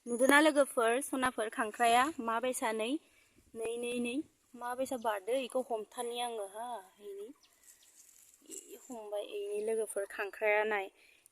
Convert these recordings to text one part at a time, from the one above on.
नुदोंना लोगोफोर सनाफोर खांख्राया माबायसा नै माबायसा बारदो इखौ हमथानि आङो हा हमबाय इनि लोगोफोर खांख्राया नाय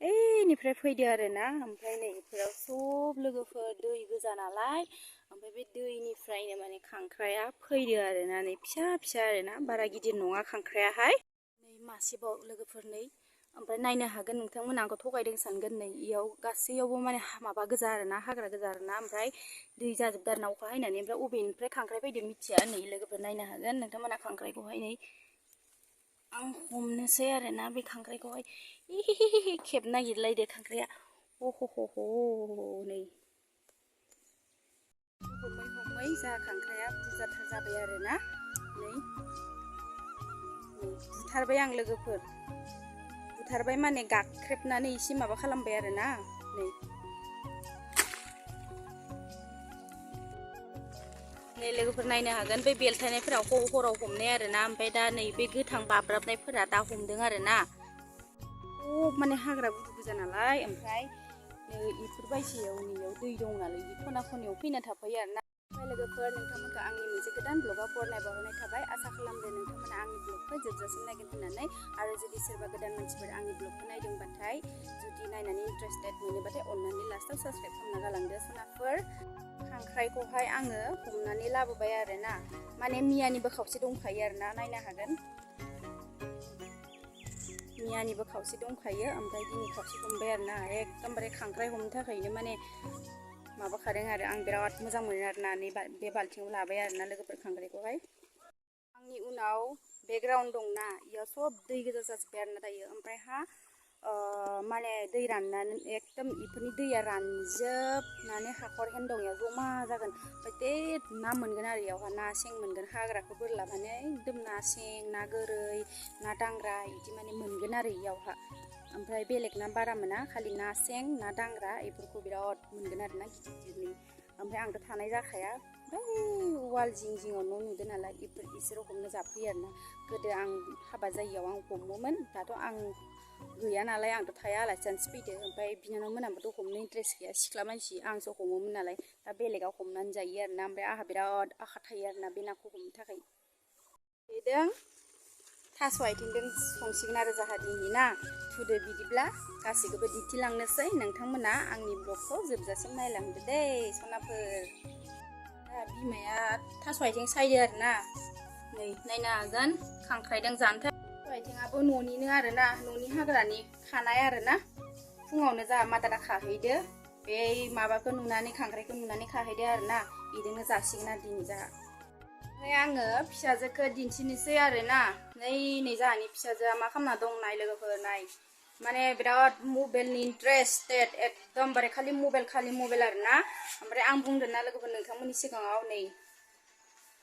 एनिफ्राय फैदो आरोना ओमफ्राय नै इफोराव सब लोगोफोर दै गोजा नालाय ओमफ्राय बे दैनिफ्रायनो माने खांख्राया फैदो आरोना नै फिसा फिसा आरोना बारा गिदिर नङा खांख्रायाहाय नै मासेबाव लोगोफोर नै ओमफ्राय नायनो हागोन नोंथांमोना आंखौ थगायदों सानगोन नै इयाव गासैयावबो माने माबा गोजा आरोना हाग्रा गोजा आरोना ओमफ्राय दै जाजोबदो आरोना अखा हायनानै ओमफ्राय अबेनिफ्राय खांख्राय फैदो मिथिया नै लोगोफोर नायनो हागोन नोंथांमोना खांख्रायखौहाय नै आं हमनोसै आरोना बे खांख्रायखौहाय खेब नागिरलायदो खांख्राया नै हमै जा खांख्राया बुरजाथार जाबाय आरोना नै बुथारबाय आं लोगोफोर बुथारबाय माने गाख्रेबनानै एसे माबा खालामबाय आरोना नै लोगोफोर नायनो हागोन बे बेलथायनायफोरा हराव हमनाय आरोना ओमफ्राय दा नै बे गोथां बाब्राबनायफोरा दा हमदों आरोना माने हाग्रा गुदु गोजा नालाय ओमफ्राय नै इफोर बायसायाव नैयाव दै दं नालाय इ खना खनायाव फैना थाफायो आरोना ओमफ्राय लोगोफोर नोंथांमोनखौ आंनि मोनसे गोदान ब्लगाव बरनाय बावहरनाय थाबाय आसा खालामदों नोंथांमोना आंनि ब्लगखौ जोबजासिम नायगोन होननानै आरो जुदि सोरबा गोदान मानसिफोर आंनि ब्लगखौ नायदोंबाथाय जुदि नायनानै इन्टारेस्टेड मोनोबाथाय अननानै लास्टाव साबस्क्राइब खालामना गालांदो सनाफोर खांख्रायखौहाय आङो हमनानै लाबोबाय आरोना माने मियानिबो खावसे दंखायो आरोना नायनो हागोन मियानिबो खावसे दंखायो ओमफ्राय दिनै खावसे हमबाय आरोना एकदमबारे खांख्राय हमनो थाखायनो माने माबाखादों आरो आं बिराद मोजां मोनो आरोना नै बे बाल्थिङाव लाबाय आरोना लोगोफोर खांख्रायखौहाय आंनि उनाव बेकग्राउन्ड दंना इयाव सब दै गोजा जाजोब्बाय आरोना दायो ओमफ्राय माने दै राननानै एकदम इफोरनि दैया रानजोबनानै हाखर हेन्दोंयाव जमा जागोन ओमफ्राय ना मोनगोन आरो इयावहा ना सें मोनगोन हाग्राखौ बोरलाबानो एकदम ना सें ना गोरै ना दांग्रा इदि माने मोनगोन आरो इयावहा ओमफ्राय बेलेग ना बारा मोना खालि ना सें ना दांग्रा इफोरखौ बिराद मोनगोन आरोना गिदिर गिदिरनि ओमफ्राय आंथ' थानाय जाखाया बै वाल जिं जिङाव न' नुदों नालाय इसोरो हमनो जाफैयो आरोना गोदो आं हाबा जायियाव आं हमोमोन दाथ' आं गैया नालाय आंथ' थाया आलासि जानोसो फैदो ओमफ्राय बिनानाव मोनाबोथ' हमनो इन्ट्रेस्ट गैया सिख्ला मानसि आंसो हमोमोन नालाय दा बेलेगाव हमनानै जायो आरोना ओमफ्राय आंहा बिराद आखा थायो आरोना बे नाखौ हमनो थाखाय बेदों थास' आथिंजों संसिगोन आरो जाहा दिनै ना थुदो बिदिब्ला गासैखौबो दिन्थिलांनोसै नोंथांमोना आंनि ब्लगखौ जोबजासिम नायलांदो दे सनाफोर दा बिमाया थास' आथिं सायदो आरोना नै नायनो हागोन खांख्रायदों जानो थाखाय थास' आथिङाबो न'निनो आरोना न'नि हाग्रानि खानाय आरोना फुङावनो जा मादारा खाहैदो बे माबाखौ नुनानै खांख्रायखौ नुनानै खाहैदो आरोना इजोंनो जासिगोन आरो दिनै जाहा ओमफ्राय आङो फिसाजोखौ दिन्थिनोसै आरोना नै जाहानि फिसाजोआ मा खालामना दं नाय लोगोफोर नाय माने बिराद मबाइलनि इन्ट्रेस्टेड एकदमबारे खालि मबाइल आरोना ओमफ्राय आं बुंदों ना लोगोफोर नोंथांमोननि सिगाङाव नै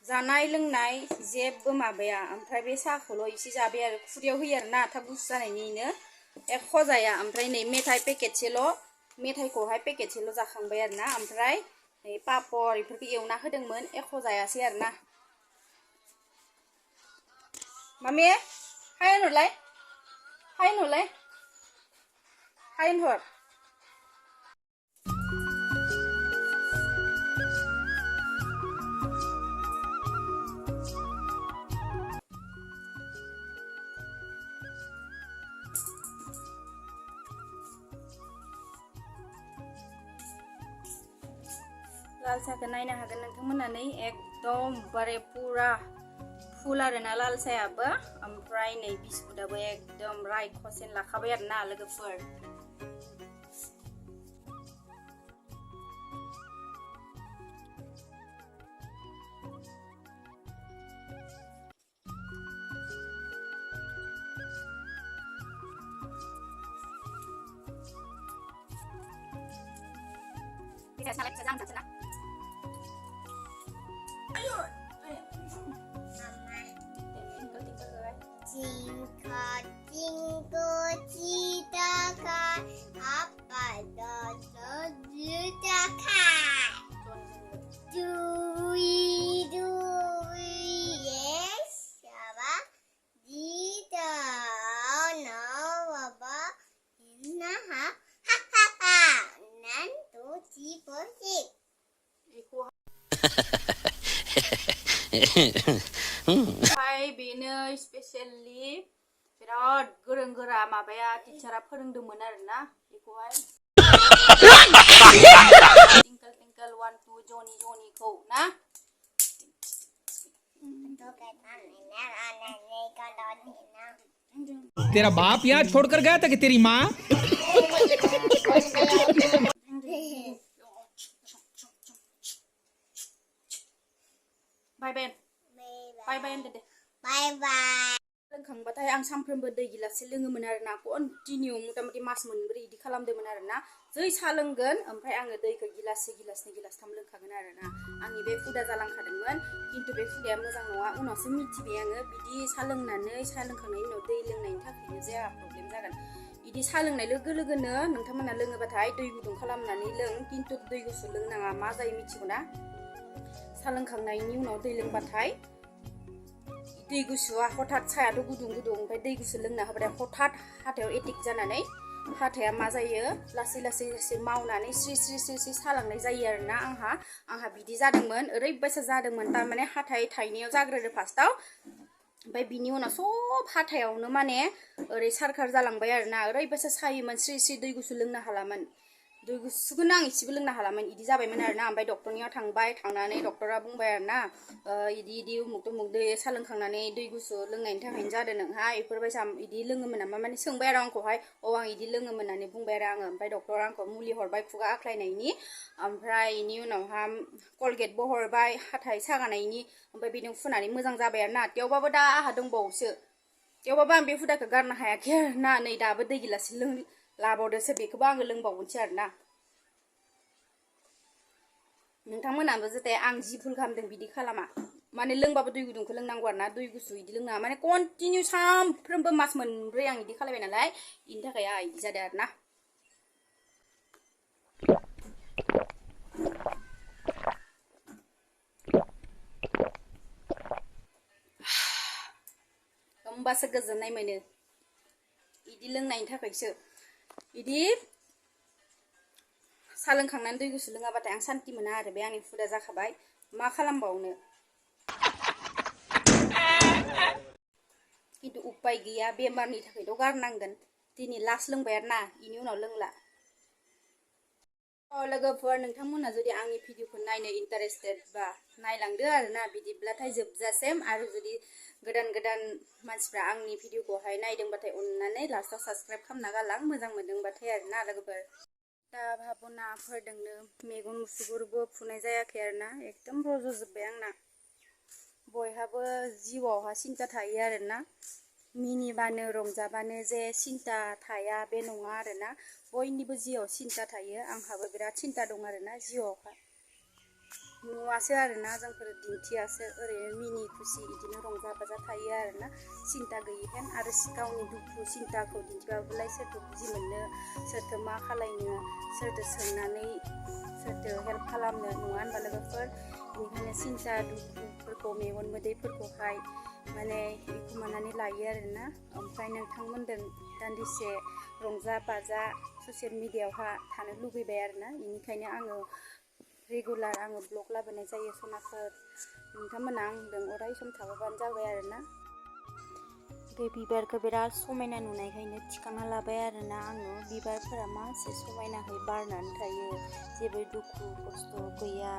जानाय लोंनाय जेबो माबाया ओमफ्राय बे साहाखौल' एसे जाबाय आरो खुरैयाव होयो आरोना थाब गुसु जानायनिनो एख' जाया ओमफ्राय नै मेथाइ मेथाइखौहाय पेकेटसेल' जाखांबाय आरोना ओमफ्राय नै पापर इफोरखौ एवना होदोंमोन एख' जायासै आरोना मामि हाय होनहरलाय हाय होनहर लाल साहाखौ नायनो हागोन नोंथांमोना नै एकदमबारे पुरा फुल आरोना लाल साहायाबो ओमफ्राय नै बिस्कुटाबो एकदम रायख'सेन लाखाबाय आरोना लोगोफोर Tingko citakan apa dan citakan dui yes apa di dalam apa nah nanti 지보식. ओमफ्राय बेनो स्पेशेलि बिराद गोरों गोरा माबाया टिचारा फोरोंदोंमोन आरोना बेखौहाय टिंकल टिंकल 1 2 जनि जनिखौ ना तेरा बाप यहाँ छोड़कर गया था कि तेरी माँ बाय बाय बाय बाय होनदो दे बाय बाय लोंखांबाथाय आं सानफ्रोमबो दै गिलाससे लोङोमोन आरोना कन्टिनिउ मथा मथि मास मोनब्रै इदि खालामदोंमोन आरोना जै सा लोंगोन ओमफ्राय आङो दैखौ गिलाससे गिलासनै गिलासथाम लोंखागोन आरोना आंनि बे हुदा जालांखादोंमोन खिन्थु बे हुदाया मोजां नङा उनावसो मिथिबाय आङो बिदि सा लोंनानै सा लोंखांनायनि उनाव दै लोंनायनि थाखायनो जाया प्रब्लेम जागोन इदि सा लोंनाय लोगो लोगोनो नोंथांमोना लोङोबाथाय दै गुदुं खालामनानै लों खिन्थु दै गुसु लोंनाङा मा जायो मिथिगौ ना सा लोंखांनायनि उनाव दै लोंबाथाय दै गुसुआ हठात सायाथ' गुदुं गुदुं ओमफ्राय दै गुसु लोंना होबाथाय हठात हाथायाव एटेक जानानै हाथाया मा जायो लासै लासै लासै मावनानै स्रि स्रि स्रि स्रि सालांनाय जायो आरोना आंहा बिदि जादोंमोन ओरैबायसा जादोंमोन थारमाने हाथाय थाइनायाव जाग्रोदो फार्स्टआव ओमफ्राय बिनि उनाव सब हाथायावनो माने ओरै सारखार जालांबाय आरोना ओरैबायसा सायोमोन स्रि स्रि दै गुसु लोंनो हालामोन दै गुसुखौनो आं इसेबो लोंनो हालामोन इदि जाबायमोन आरोना ओमफ्राय डक्टरनियाव थांबाय थांनानै डक्टरा बुंबाय आरोना इदि उमुक तुमुक दै सा लोंखांनानै दै गुसु लोंनायनि थाखायनो जादों नोंहा इफोरबायसा इदि लोङोमोन नामा माने सोंबाय आरो आंखौहाय आं इदि लोङोमोन होननानै बुंबाय आरो आङो ओमफ्राय डक्टरा आंखौ मुलि हरबाय खुगा आख्लायनायनि ओमफ्राय इनि उनावहा कलगेटबो हरबाय हाथाय सागानायनि ओमफ्राय बेजों फुनानै मोजां जाबाय आरोना थेवबाबो दा आंहा दंबावोसो थेवबाबो आं बे हुदाखौ गारनो हायाखै आरोना नै दाबो दै गिलाससे लाबावदोसो बेखौबो आङो लोंबावनोसै आरोना नोंथांमोनाबो जाहाथे आं जि भुल खालामदों बिदि खालामा माने लोंबाबो दै गुदुंखौ लोंनांगौ आरोना दै गुसु इदि लोंनाङा माने कन्टिनिउ सानफ्रोमबो मास मोनब्रै आं इदि खालामबाय नालाय इनि थाखाय आंहा इदि जादों आरोना होमबासो गोजोननाय मोनो इदि लोंनायनि थाखायसो इदि सा लोंखांनानै दै गुसु लोङाबाथाय आं सान्ति मोना आरो बे आंनि हुदा जाखाबाय मा खालामबावनो खिन्थु उपाय गैया बेमारनि थाखायथ' गारनांगोन दिनै लास्ट लोंबाय आरोना इनि उनाव लोंला लोगोफोर नोंथांमोना जुदि आंनि भिडिअखौ नायनो इन्टारेस्टेड बा नायलांदो आरोना बिदिब्लाथाय जोबजासिम आरो जुदि गोदान मानसिफ्रा आंनि भिडिअखौहाय नायदोंबाथाय अननानै लास्टआव साबस्क्राइब खालामना गालां मोजां मोनदोंबाथाय आरोना लोगोफोर दा भाबनाफोरदोंनो मेगन मुसुगुरबो फुनाय जायाखै आरोना एकदम रज'जोब्बाय आंना बयहाबो जिउआवहा सिन्था थायो आरोना मिनिबानो रंजाबानो जे सिन्था थाया बे नङा आरोना बयनिबो जिउआव सिन्था थायो आंहाबो बिराद सिन्था दं आरोना जिउआवहा नुवासो आरोना जोंफोर दिन्थियासो ओरैनो मिनि खुसि बिदिनो रंजा बाजा थायो आरोना सिन्था गैयिखाय आरो गावनि दुखु सिन्थाखौ दिन्थिबाबोलाय सोरथो बुजि मोननो सोरथो मा खालायनो सोरथो सोंनानै सोरथो हेल्प खालामनो नङा होनबा लोगोफोर बेनिखायनो सिन्था दुखुफोरखौ मेगन मोदैफोरखौहाय माने खोमानानै लायो आरोना ओमफ्राय नोंथांमोनजों दान्दिसे रंजा बाजा ससियेल मिडियायावहा थानो लुगैबाय आरोना बेनिखायनो आङो रेगुलार आङो ब्लग लाबोनाय जायो सनाफोर नोंथांमोना आंजों अराय सम थाफाबानो जाबाय आरोना बे बिबारखौ बिराद समायना नुनायखायनो थिखांना लाबाय आरोना आङो बिबारफोरा मासे समायनाहै बारनानै थायो जेबो दुखु खस्थ' गैया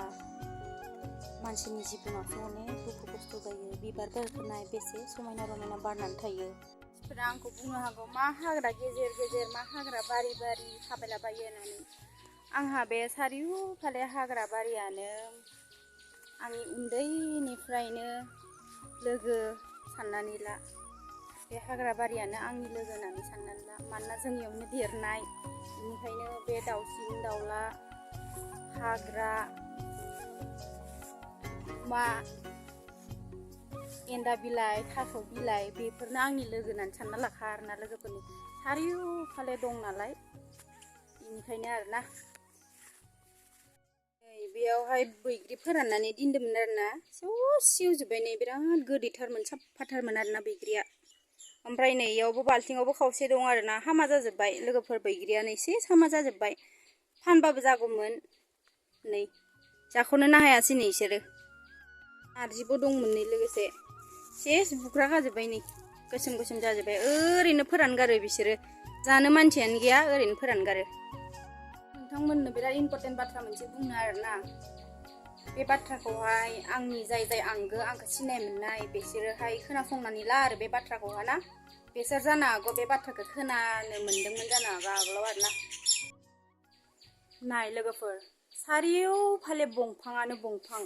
मानसिनि जिबनावसो अनेक दुखु खस्थ' जायो बिबारफोरखौ नाय बेसे समायना रमायना बारनानै थायो मानसिफोरा आंखौ बुंनो हागौ मा हाग्रा गेजेर गेजेर मा हाग्रा बारि बारि थाबायलाबायो होननानै आंहा बे सारिय'फाले हाग्रा बारियानो आंनि उन्दैनिफ्रायनो लोगो साननानै ला बे हाग्रा बारियानो आंनि लोगो होननानै साननानै ला मानोना जोंनियावनो देरनाय बेनिखायनो बे दाउसिन दाउला हाग्रा मा एन्दा बिलाइ थास' बिलाइ बेफोरनो आंनि लोगो होननानै सानना लाखा आरोना लोगोफोरनि सारिय'फाले दं नालाय बेनिखायनो आरोना बेयावहाय बैग्रि फोराननानै दोनदोंमोन आरोना सेवजोब्बाय नै बिराद गोदैथारमोन साफाथारमोन आरोना बैग्रिया ओमफ्राय नै इयावबो बाल्थिङावबो खावसे दं आरोना हामा जाजोब्बाय लोगोफोर बैग्रियानो एसे हामा जाजोब्बाय फानबाबो जागौमोन नै जाख'नोनो हायासै नै इसोरो नारजिबो दंमोन नै लोगोसे सेस बुख्रा खाजोब्बाय नै गोसोम गोसोम जाजोब्बाय ओरैनो फोरानगारो बिसोरो जानो मानसियानो गैया ओरैनो फोरानगारो नोंथांमोननो बिराद इम्परटेन्ट बाथ्रा मोनसे बुंनो आरोना बे बाथ्राखौहाय आंनि जाय जाय आंगो आंखौ सिनाय मोननाय बिसोरोहाय खोनासंनानै ला आरो बे बाथ्राखौहाय ना बिसोर जानो हागौ बे बाथ्राखौ खोनानो मोनदोंमोन जानो हागौ आगोलाव आरोना नाय लोगोफोर सारियौफाले बंफाङानो बंफां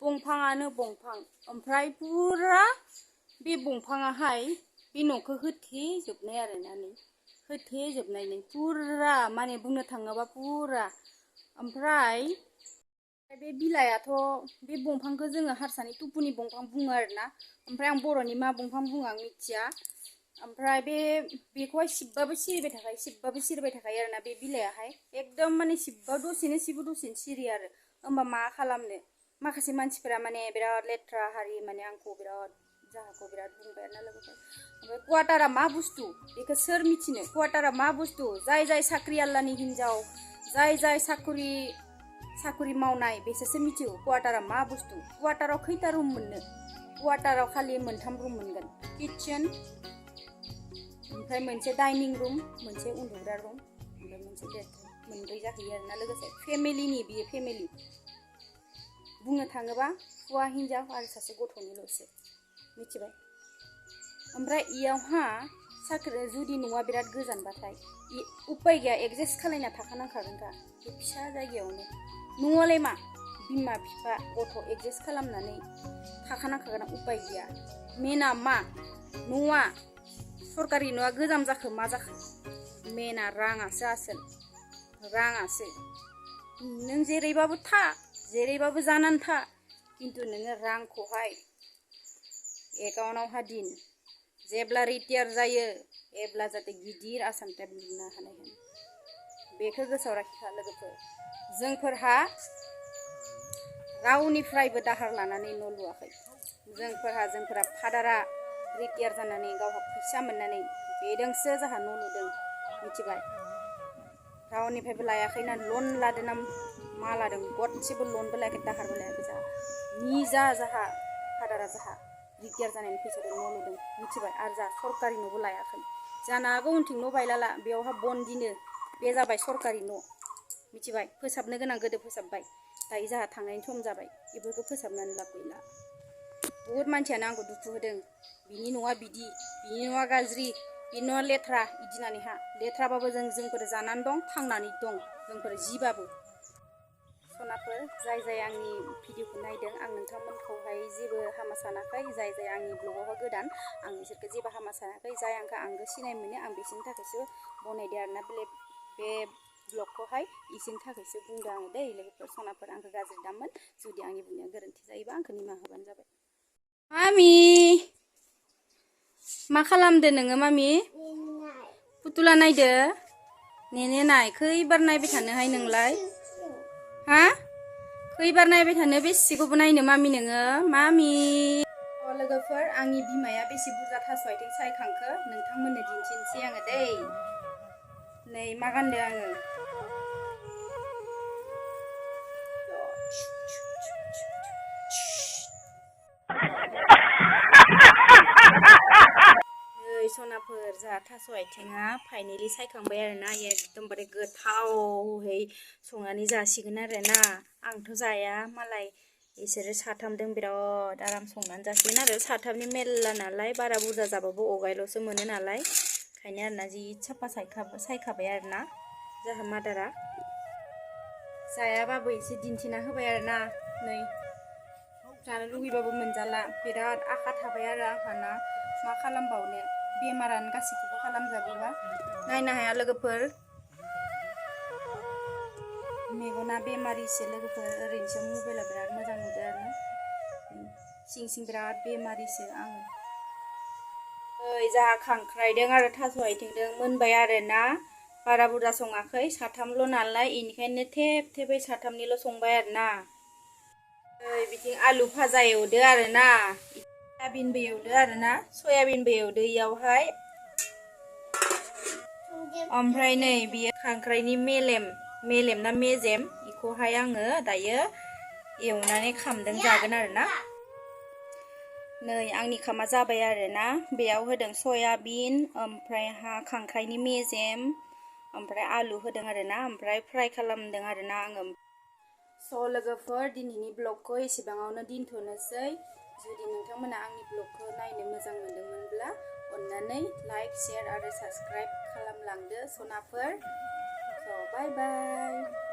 बंफाङानो बंफां ओमफ्राय पुरा बे बंफाङाहाय बे न'खौ होथेजोबनाय आरोना नै होथेजोबनाय नै पुरा माने बुंनो थाङोबा पुरा ओमफ्राय बे बिलाइआथ' बे बंफांखौ जोङो हारसानि टुपुनि बंफां बुङो आरोना ओमफ्राय आं बर'नि मा बंफां बुङो आं मिथिया ओमफ्राय बेखौहाय सिबबाबो सिरिबाय थाखायो आरोना बे बिलाइआहाय एकदम माने सिबबा दसेनो सिरि आरो होमबा मा खालामनो माखासे मानसिफोरा माने बिराद लेथ्रा हारि माने आंखौ बिराद जाहाखौ बिराद बुंबाय आरोना लोगोफोर ओमफ्राय क्वाटारा मा बुस्थु बेखौ सोर मिथिनो क्वाटारा मा बुस्थु जाय जाय साख्रि आल्लानि हिनजाव जाय साख्रि मावनाय बेसोरसो मिथिगौ क्वाटारा मा बुस्थु क्वाटाराव खैथा रुम मोननो क्वाटाराव खालि 3 रुम मोनगोन किचेन ओमफ्राय मोनसे डाइनिं रुम मोनसे उन्दुग्रा रुम ओमफ्राय मोनसे बेडरुम 4 जाहैयो आरोना लोगोसे फेमिलिनि बियो फेमिलि बुंनो थाङोबा हौवा हिनजाव आरो सासे गथ'निल'सो मिथिबाय ओमफ्राय इयावहा साख्रि जुदि न'आ बिराद गोजानबाथाय उपाय गैया एडजास्ट खालायना थाखानांखागोनखा बे फिसा जायगायावनो न'आलाय मा बिमा बिफा गथ' एडजास्ट खालामनानै थाखानांखागोन उपाय गैया मेना मा न'आ सरकारि न'आ गोजाम जाखो मा जाखो मेना राङासो आसोल राङासो नों जेरैबाबो जेरैबाबो जानानै था खिन्थु नोङो रांखौहाय एकाउन्टावहा दिन जेब्ला रिटायार जायो एब्ला जाहाथे गिदिर आसाम टाइप लुनो हानाय होन बेखौ गोसोआव लाखिखा लोगोफोर जोंफोरहा रावनिफ्रायबो दाहार लानानै न' लुवाखै जोंफोरा फादारा रिटायार जानानै गावहा फैसा मोननानै बेजोंसो जाहा न' लुदों मिथिबाय रावनिफ्रायबो लायाखैना लन लादोंना मा लादों गदसेबो लनबो लायाखै दाहारबो लायाखै जाहा निजा जाहा फादारा जाहा रिटायार जानायनि फैसाजों न' लुदों मिथिबाय आरो जाहा सरकारि न'बो लायाखै जानो हागौ उनथिं न' बायलाला बेयावहा बनदिनो बे जाबाय सरकारि न' मिथिबाय फोसाबनो गोनां गोदो फोसाबबाय दायो जाहा थांनायनि सम जाबाय बेफोरखौ फोसाबनानै लाब गैला बुहुद मानसियानो आंखौ दुखु होदों बिनि न'आ बिदि बिनि न'आ गाज्रि बिनि न'आ लेथ्रा बिदि होननानैहा लेथ्राबाबो जोंफोर जानानै दं थांनानै दं जोंफोर जिबाबो सनाफोर जाय आंनि भिडिअखौ नायदों आं नोंथांमोनखौहाय जेबो हामा सानाखै जाय आंनि ब्लगावहाय गोदान आं बिसोरखौ जेबो हामा सानाखै जाय आंखौ आंगो सिनाय मोनो आं बिसोरनि थाखायसो बनायदो आरोना बे ब्लगखौहाय इसोरनि थाखायसो बुंदों आङो दै लोगोफोर सनाफोर आंखौ गाज्रि दामोन जुदि आंनि बुंनाया गोरोन्थि जायोबा आंखौ निमाहा होबानो जाबाय मामि मा खालामदो नोङो मामि पुतुला नायदो नेने नाय खैबार नायबाय थानोहाय नोंलाय हा खैबार नायबाय थानो बेसेखौबो नायनो मामि नोङो मामि लोगोफोर आंनि बिमाया बेसे बुरजा थास' आथिं सायखांखो नोंथांमोननो दिन्थिनोसै आङो दै नै मा गानदों आङो नै सनाफोर जोंहा थास' आथिङा फाइनेलि सायखांबाय आरोना एकदमबारे गोथावहै संनानै जासिगोन आरोना आंथ' जाया मालाय बिसोरो साथामदों बिराद आराम संनानै जासिगोन आरो साथामनि मेरला नालाय बारा बुरजा जाबाबो अगायल'सो मोनो नालाय ओंखायनो आरोना जि साफा सायखाबाय आरोना जोंहा मादारा जायाबाबो एसे दिन्थिना होबाय आरोना नै जानो लुगैबाबो मोनजाला बिराद आखा थाबाय आरो आंहाना मा खालामबावनो बेमारानो गासैखौबो खालामजाबोबा नायनो हाया लोगोफोर मेगना बेमारिसो लोगोफोर ओरैनोसो मबाइला बिराद मोजां नुदों आरो सिं बिराद बेमारिसो आङो ओइ जाहा खांख्रायदों आरो थास' आथिंदों मोनबाय आरोना बारा बुरजा सङाखै साथामल' नालाय इनिखायनो थेबै साथामनिल' संबाय आरोना ओइ बिथिं आलु भाजा एवदो आरोना सयाबिनबो एवदो आरोना सयाबिनबो एवदो इयावहाय ओमफ्राय नै बियो खांख्राइनि मेलेम ना मेजेम बेखौहाय आङो दायो एवनानै खामदों जागोन आरोना। नै आंनि खामा जाबाय आरोना। बेयाव होदों सयाबिन, ओमफ्राय खांख्राइनि मेजेम, ओमफ्राय आलु होदों आरोना, ओमफ्राय फ्राय खालामदों आरोना आङो। स' लोगोफोर दिनैनि ब्लगखौ एसेबाङावनो दोनथ'नोसै। जुदि नोंथांमोना आंनि ब्लगखौ नायनो मोजां मोनदोंमोनब्ला अननानै लाइक, शेयार आरो साबस्क्राइब खालामलांदो सनाफोर। स' बाय बाय।